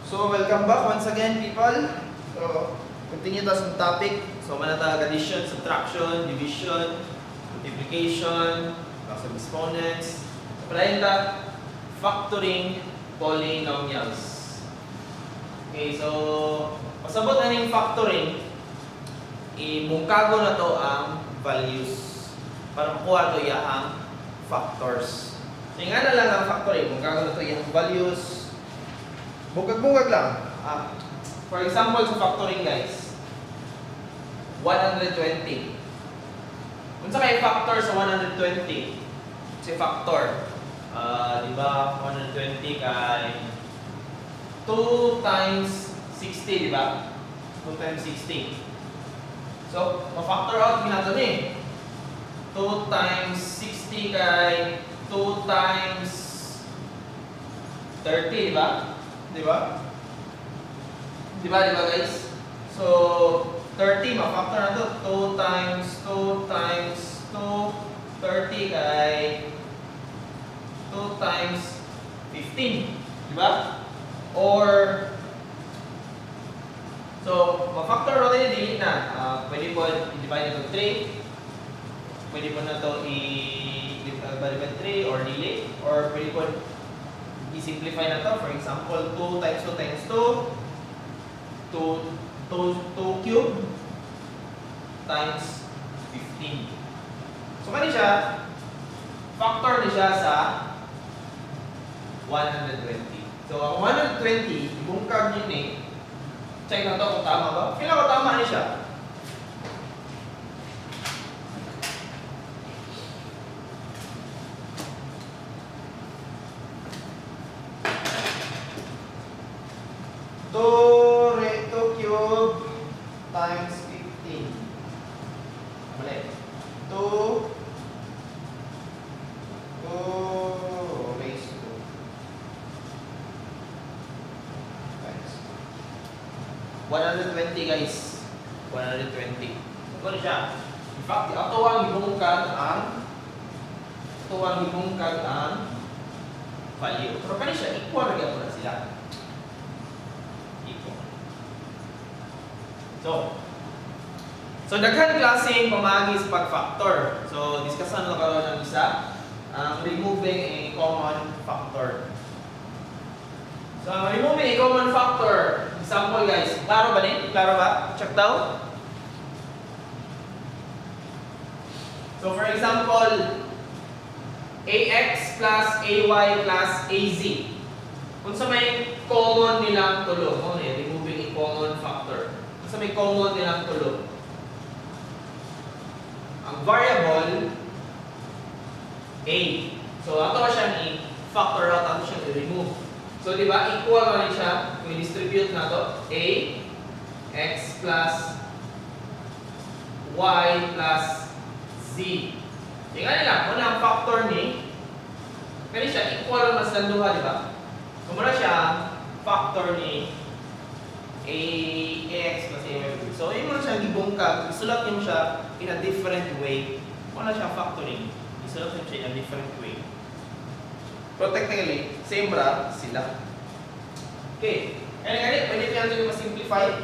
So, welcome back once again, people. So, continue ta sa topic. So, manatag addition, subtraction, division, multiplication, loss of exponents. So, palayon ta, factoring polynomials. Okay, so, pasabot na ning factoring, imungkago na to ang values para makuha to iyahang factors. So, yung nga na lang ang factoring, mungkago na to iyang values. Bugag-bugag lang. Ah, for example, sa factoring, guys, 120. Unsa kay factor sa 120? Si factor. Ah, di ba 120 kay 2 times 60, di ba? 2 times 60. So, ma-factor out ginato ni. 2 times 60 kay 2 times 30, di ba? Di ba? Di ba, guys? So, 30, ma-factor na to. 2 times 2 times 2, 30 kay 2 times 15. Di ba? Or, so, ma-factor natin yung dili na. Ah, pwede po i-divide ito 3. Pwede po na to i-divide by 3 or dili. Or pwede po i-simplify na to. For example, 2 times 2 times 2, 2, 2, 2 cube times 15. So, kani siya, factor ni siya sa 120. So, ang 120, ibungkag yun eh. Check na to kung tama ba. Feel ako tama ni siya. Two cube times 15. Mali. 2 2 raised to times 120, guys. 120. So, ano siya? In fact, ato ang gibungkag ang value. Pero kani siya, equal ra gyapon na sila. Equal. So, daghan klaseng pamaagi sa pag-factor. So, discussan na karon ang isa, ang removing a common factor. So, ang removing a common factor, example, guys, klaro ba ni? Klaro ba? Check daw. So, for example, AX plus AY plus AZ. Kung sa may common nilang tulo, mo ni removing a common factor. Kung sa may common nilang tulo. Ang variable A. So, ato siyang i-factor out, ato siyang i-remove. So, di ba, equal man siya. Kung i-distribute na to, A, X plus Y plus Z. Tingnan nila, kung ang factor ni, kani siya, equal man silang duha, di ba? So, muna siya, factor ni A, AX plus A, Y, Z. So, yun mo na siya gibungkag, isulat niyo siya in a different way. Wala siya factoring. Isulat niyo siya in a different way. Pero technically, same ra sila. Okay. Kaya nga pwede pa natin ma-simplify.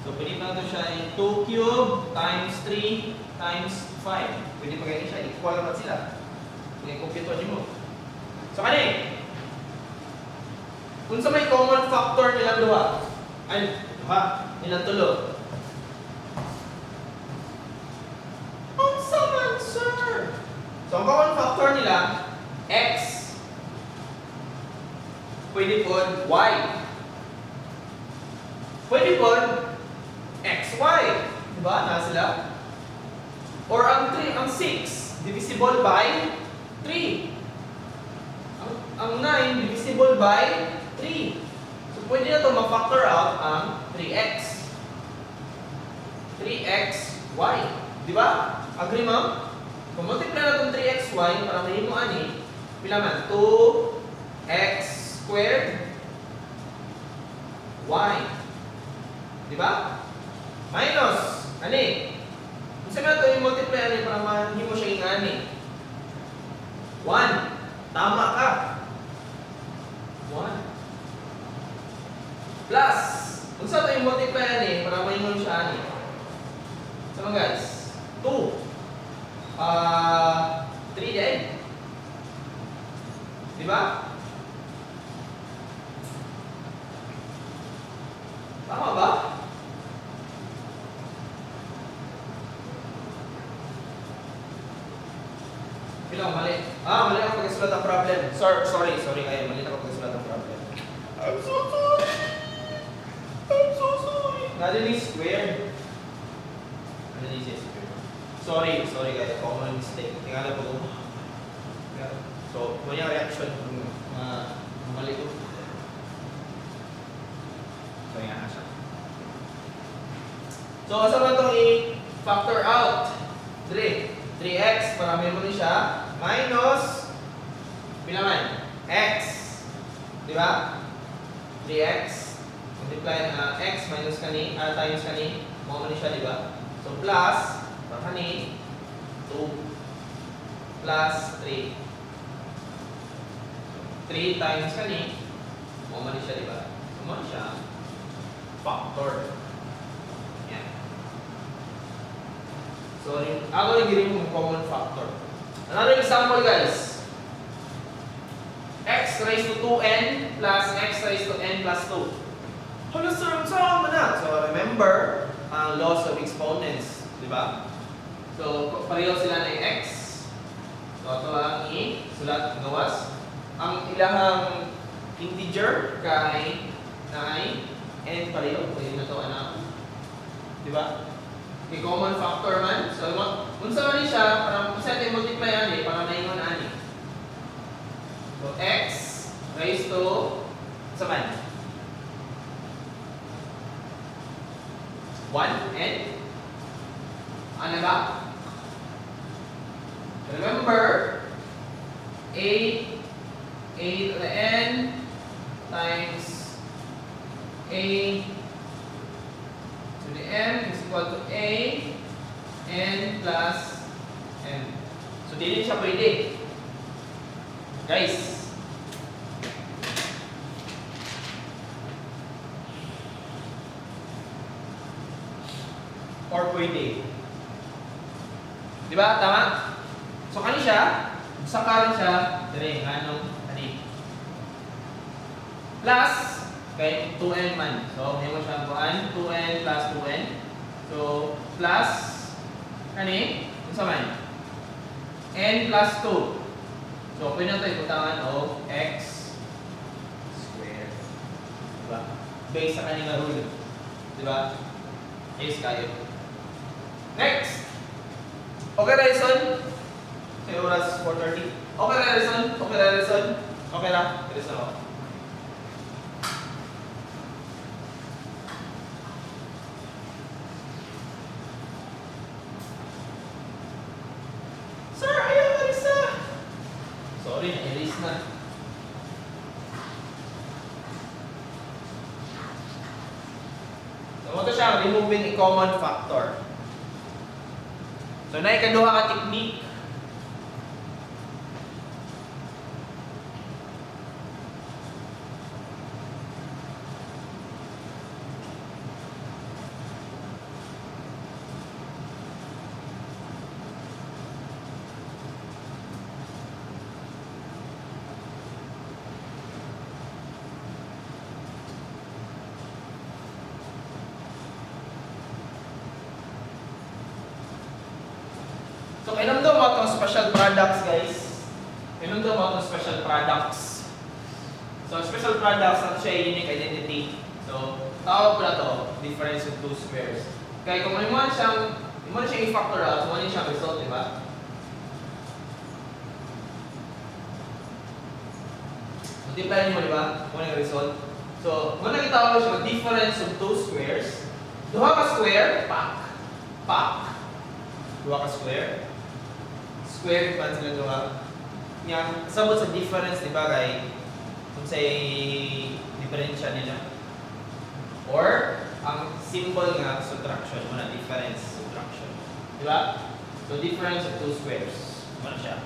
So, pwede pa natin siya in 2 cube times 3 times 5. Pwede pa ganyan siya. Equal naman sila. Kung i-compute niyo mo. So, kani? Kung sa may common factor nilang duha, ay, duha, nilang tulo. Unsa man, sir? So, ang common factor nila, x. Pwede po y. Pwede po xy. Diba? Na sila? Or ang 3, ang 6, divisible by 3. Ang 9, divisible by 3. So, pwede na ito ma-factor out ang 3x. 3xy. Di ba? Agree, ma'am? Kung multiply na itong 3xy, para mahimo ani, pila man? 2x squared y. Di ba? Minus, ani? Unsa man ito i-multiply ani para mahimo siya ingani? 1. Tama ka. 1. Plus, unsa to yung multiply ani para maingon siya ani? Sama, guys? 2. Ah, 3 din. Di ba? Tama ba? Bilang mali. Ah, mali ako pagkasulat ang problem. Sorry, sorry, sorry kayo. Mali ako pagkasulat ang problem. I'm so sorry. I'm so sorry. Nadinig square. Nadinig siya square. Sorry, sorry guys. Common mistake. Tingala po ko. So, mo yung reaction kung mali ko. So, yan na siya. So, asa man itong i-factor out? 3. 3x, parami mo ni siya. Minus, pila man? X. Di ba? 3x. Multiply na x minus kani, times kani. Mao man ni siya, di ba? So, plus, para kani, 2 plus 3. 3 times kani, mao man ni siya, di ba? So, mao ni siya, factor. Yan. So, ako rin girin kong common factor. Another example, guys. X raised to 2n plus x raised to n plus 2. Hala, sir, ang saan man na? So, remember, ang laws of exponents, di ba? So, pareho sila na x. So, ito ang i-sulat gawas. Ang ilahang integer kay na n pareho. Pwede na to, anak. Di ba? May common factor man. So, unsa man ni siya, para unsa tayo multiply ani, para maingon ani. So, x raised to, sa man? 1 n? Ano ba? Remember, a to the n times a to the m is equal to a n plus m. So, dili siya pwede. Guys, or pwede. Di ba? Tama? So, kani siya, saka rin siya, dire, anong, kani. Plus, kay 2n man. So, may mo siya buwan, 2n plus 2n. So, plus, kani, unsa man? N plus 2. So, pwede na ito ibutangan og x square. Diba? Based sa kanina rule. Diba? Yes, kayo. Next! Okay, Ryson? Sa oras 4:30. Okay, Ryson? Okay, Ryson? Okay na? Ryson ako. Sir, ayaw na Risa! Sorry, na-erase na. So, ito siya, removing a common factor. So, naikaduha ka technique. So, kailan daw mo itong special products, guys? Kailan daw mo itong special products? So, special products, ano siya, unique identity. So, tawag ko na to, difference of two squares. Kaya kung imo na siyang i-factor out, mo na siyang result, di ba? Multiply mo, di ba? Mo na yung result. So, mo na gitawag siya difference of two squares. Duha ka square, pak, pak. Duha ka square. Square pa sila duha. Nya, sabot sa difference, di ba, kay kung say diferensya nila. Or, ang symbol nga, subtraction. Mo na, difference, subtraction. Di ba? So, difference of two squares. Mo na siya.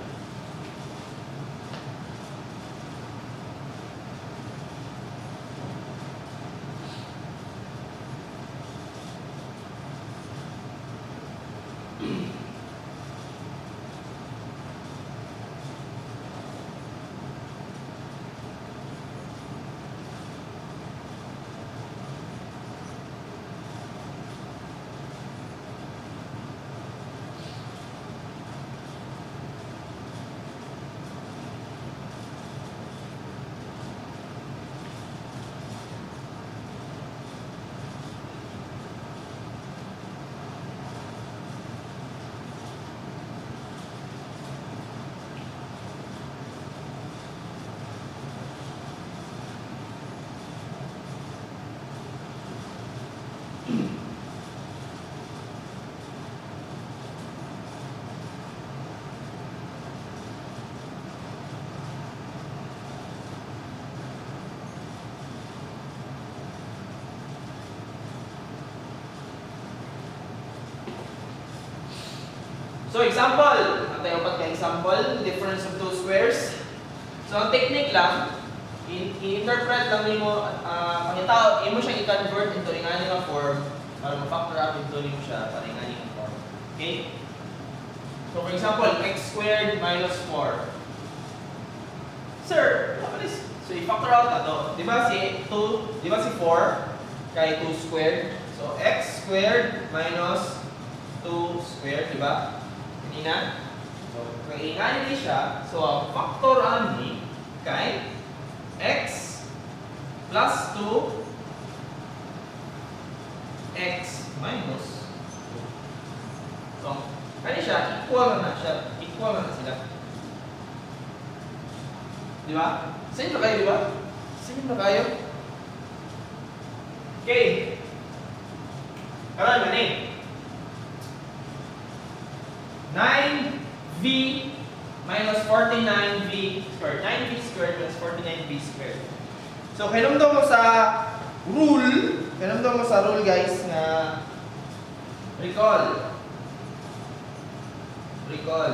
So example, naa tay upat ka example, difference of two squares. So ang technique lang, i-interpret lang nimo, pangitao, imo siyang i-convert into ingani nga form para ma-factor out into nimo siya para ingani nga form. Okay? So for example, x squared minus 4. Sir, what is So i-factor out na to. Di ba si 2, di ba si 4 kay 2 squared? So x squared minus 2 squared, di ba? Kanina? So, kay ingani ni siya, so ang factor ani kay x plus 2 x minus 2. So, kani siya, equal na siya. Equal na sila. Di ba? Same na kayo, di ba? Same na kayo. Okay. Karon gani. 9v minus 49v squared. 9v squared minus 49v squared. So, kahinumdom mo sa rule, guys, nga recall. Recall.